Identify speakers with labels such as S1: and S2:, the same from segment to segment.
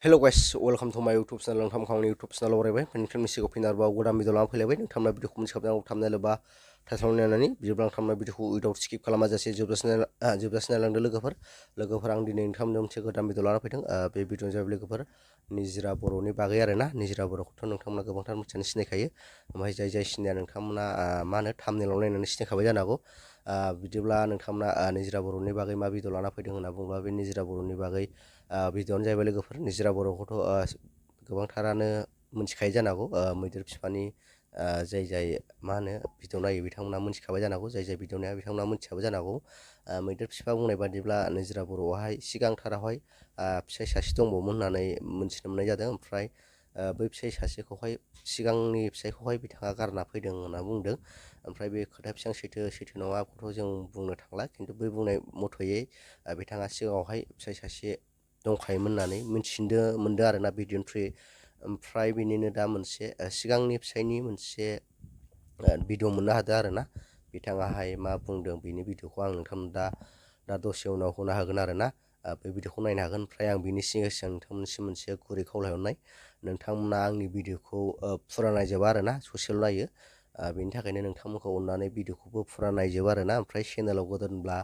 S1: Hello guys, welcome to my YouTube channel. नोंथांमोनखौ YouTube channel आवरायबाय नोंथांनि सिगाङाव फैना आरोबाव गोदान भिडिअ लाना फैलायबाय नोंथांमोना भिडिअखौ मोनथिखाबनांगौ थांबनेल एबा टाइटल नायनानै बिदिब्ला नोंथांमोना भिडिअखौ उइदाउट स्किप खालामाजासे जोबजासिम नायलांदो लोगोफोर आं दिनै नोंथांमोननो मोनसे गोदान भिडिअ लाना फैदों बे भिडिअनि जाबाय लोगोफोर निजरा बर'नि बागै आरोना निजरा बर'खौथ' नोंथांमोना गोबांथार मानसियानो सिनायखायो ओमफ्राय जाय सिनाया नोंथांमोना मा होनो थाम्बनेलाव नायनानै सिनायखाबाय जानो हागौ बिदिब्ला नोंथांमोना निजरा बर'नि बागै मा भिडिअ लाना फैदों होनना बुङोब्ला बे निजरा बर'नि बागै भिडिअआनो जाहैबाय लोगोफोर निजरा बर'खौथ' गोबांथारानो मिथिखायो जानो हागौ मैदेर बिफानि जाय मा होनो भिडिअ नायो बिथांमोना मिथिखाबाय जानो हागौ जाय भिडिअ नाया बिथांमोना मिथियाबो जानो हागौ मैदेर बिफा बुंनाय बादिब्ला निजरा बर'आवहाय सिगांथारावहाय फिसाय सासे दंबावोमोन होननानै मिथिनो मोननाय जादों ओमफ्राय बै फिसाय सासेखौहाय सिगांनि फिसायखौहाय बिथाङा गारना फैदों होनना बुंदों ओमफ्राय बे खोथाया बेसेबां सैथो नङाखौथ' जों बुंनो थांला खिन्थु बै बुंनाय मथयै बिथाङा सिगाङावहाय फिसाय सासे दंखायोमोन होननानै मिथिनो मोनदों आरोना भिडिअनि थ्रुयै ओमफ्राय बेनिनो दा मोनसे सिगांनि फिसायनि मोनसे भिडिअ मोननो हादों आरोना बिथाङाहाय मा बुंदों बिनि भिडिअखौ आं नोंथांनो दा दसे उनाव होनो हागोन आरोना बे भिडिअखौ नायनो हागोन ओमफ्राय आं बिनि सिगां नोंथांमोननिसिम मोनसे गुरै खावलायहरनाय नोंथांमोना आंनि भिडिअखौ फुरा नायजोबा आरोना ससेल' नायो बेनि थाखायनो नोंथांमोनखौ अननानै भिडिअखौबो फुरा नायजोबो आरोना ओमफ्राय चेनेलाव गोदानब्ला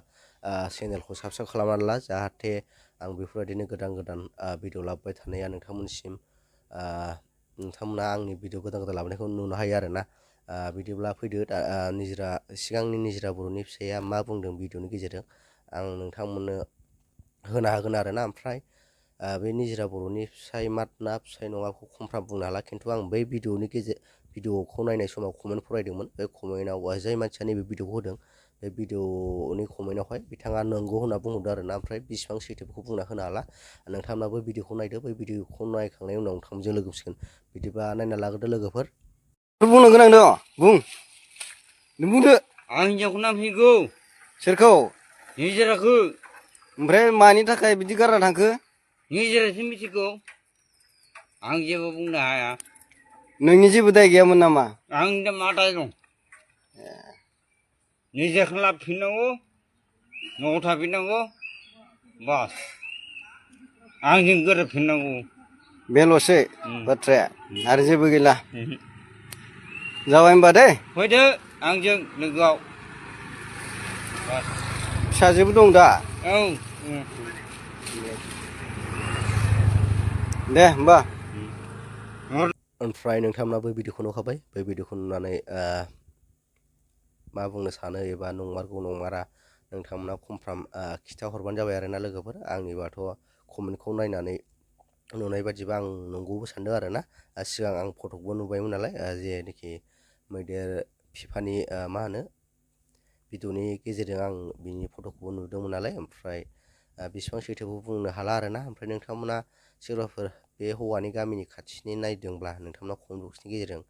S1: चेनेलखौ साबस्क्राइब खालामनानै ला जाहाथे आं बेफोरबायदिनो गोदान भिडिअ लाबोबाय थानाया नोंथांमोननिसिम नोंथांमोना आंनि भिडिअ गोदान लाबोनायखौ नुनो हायो आरोना बिदिब्ला फैदो सिगांनि निजरा बर'नि फिसाया मा बुंदों भिडिअनि गेजेरजों आं नोंथांमोननो होनो हागोन आरोना ओमफ्राय बे निजरा बर'नि फिसाय ना फिसाय नङाखौ कनफार्म बुंनो हाला खिन्थु आं बै भिडिअखौ नायनाय समाव कमेन्ट फरायदोंमोन बे कमेन्टआव जाय मानसिया नैबे भिडिअखौ होदों बे भिडिअनि कमेन्टआवहाय बिथाङा नंगौ होनना बुंहरदों आरोना ओमफ्राय बेसेबां सैथो बेखौ बुंना होनो हाला नोंथांमोनाबो भिडिअखौ नायदो बै भिडिअखौ नायखांनायनि उनाव नोंथांजों लोगो मोनसिगोन बिदिबा नायना लाग्रोदो लोगोफोर
S2: बुंनो गोनां दङ बुं नों बुंदो
S3: आं हिनजावखौ नांफैगौ
S2: सोरखौ
S3: निजोराखौ
S2: ओमफ्राय मानि थाखाय बिदि गारना थांखो
S3: निजोरासो मिथिगौ आं जेबो बुंनो हाया
S2: नोंनि जेबो दाय गैयामोन नामा
S3: आंनि दा मा दाय दं निजाखौ लाबोफिननांगौ न'आव थाफिननांगौ बास आंजों गोरोबफिननांगौ
S2: बेल'सो बाथ्राया आरो जेबो गैला जाबाय होनबा दे
S3: फैदो आंजों लोगोआव
S2: फिसाजोबो दं दा
S3: औ
S2: दे होमबा
S1: ओमफ्राय नोंथांमोना बै भिडिअखौ नुखाबाय बै भिडिअखौ नुनानै मा बुंनो सानो एबा नंमारगौ नंमारा नोंथांमोना कनफार्म खिथाहरबानो जाबाय आरोना लोगोफोर आंनिबाथ' कमेन्टखौ नायनानै नुनाय बादिबा आं नंगौबो सानदों आरोना सिगां आं फटकबो नुबायमोन नालाय जेनोखि मैदेर बिफानि मा होनो भिडिअनि गेजेरजों आं बिनि फटकखौबो नुदोंमोन नालाय ओमफ्राय बेसेबां सैथोबो बुंनो हाला आरोना ओमफ्राय नोंथांमोना सोरबाफोर बे हौवानि गामिनि खाथिनि नायदोंब्ला नोंथांमोना कमेन्ट बक्सनि गेजेरजों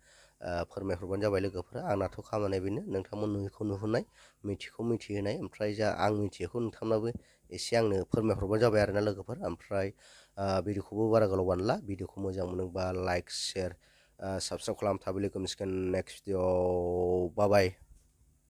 S1: फोरमायहरबानो जाबाय लोगोफोर आंनाथ' खामानिया बेनो नोंथांमोन नुयैखौ नुहोनाय मिथियैखौ मिथिहोनाय ओमफ्राय आं मिथियैखौ नोंथांमोनाबो एसे आंनो फोरमायहरबानो जाबाय आरोना लोगोफोर ओमफ्राय भिडिअखौबो बारा गोलाव बानायला भिडिअखौ मोजां मोनोबा लाइक शेयार साबस्क्राइब खालाम थाबै लोगो मोनसिगोन नेक्स्ट भिडिअ बाय